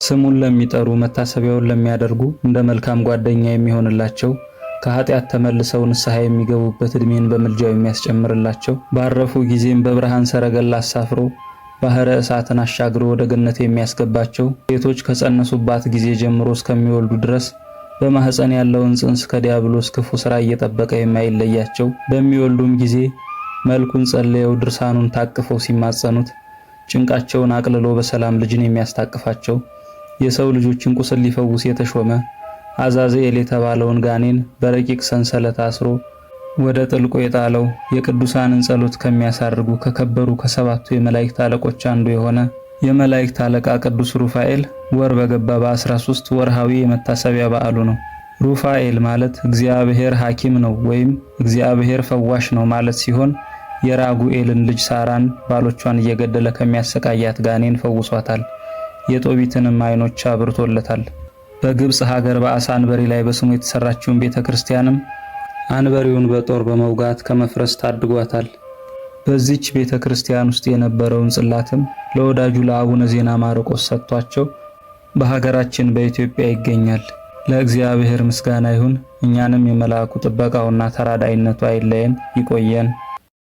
ስሙን ለሚጠሩ መታሰቢያውን ለሚያደርጉ እንደ መልካም ጓደኛ የሚሆንላቸው፣ ከኃጢአት ተመልሰው ንስሐ የሚገቡበት ዕድሜን በምልጃው የሚያስጨምርላቸው፣ ባረፉ ጊዜም በብርሃን ሰረገላ አሳፍሮ ባህረ እሳትን አሻግሮ ወደ ገነት የሚያስገባቸው፣ ሴቶች ከጸነሱባት ጊዜ ጀምሮ እስከሚወልዱ ድረስ በማህፀን ያለውን ጽንስ ከዲያብሎስ ክፉ ሥራ እየጠበቀ የማይለያቸው፣ በሚወልዱም ጊዜ መልኩን ጸልየው ድርሳኑን ታቅፈው ሲማጸኑት ጭንቃቸውን አቅልሎ በሰላም ልጅን የሚያስታቅፋቸው፣ የሰው ልጆችን ቁስል ሊፈውስ የተሾመ፣ አዛዝኤል የተባለውን ጋኔን በረቂቅ ሰንሰለት አስሮ ወደ ጥልቁ የጣለው፣ የቅዱሳንን ጸሎት ከሚያሳርጉ ከከበሩ ከሰባቱ የመላእክት አለቆች አንዱ የሆነ የመላእክት አለቃ ቅዱስ ሩፋኤል ወር በገባ በ13 ወርሃዊ የመታሰቢያ በዓሉ ነው። ሩፋኤል ማለት እግዚአብሔር ሐኪም ነው ወይም እግዚአብሔር ፈዋሽ ነው ማለት ሲሆን የራጉኤልን ልጅ ሳራን ባሎቿን እየገደለ ከሚያሰቃያት ጋኔን ፈውሷታል። የጦቢትንም ዓይኖች አብርቶለታል። በግብጽ ሀገር በአሳ አንበሪ ላይ በስሙ የተሰራችውን ቤተክርስቲያንም አንበሪውን በጦር በመውጋት ከመፍረስ ታድጓታል። በዚች ቤተክርስቲያን ውስጥ የነበረውን ጽላትም ለወዳጁ ለአቡነ ዜና ማርቆስ ሰጥቷቸው በሀገራችን በኢትዮጵያ ይገኛል። ለእግዚአብሔር ምስጋና ይሁን። እኛንም የመልአኩ ጥበቃውና ተራዳኢነቱ አይለየን። ይቆየን።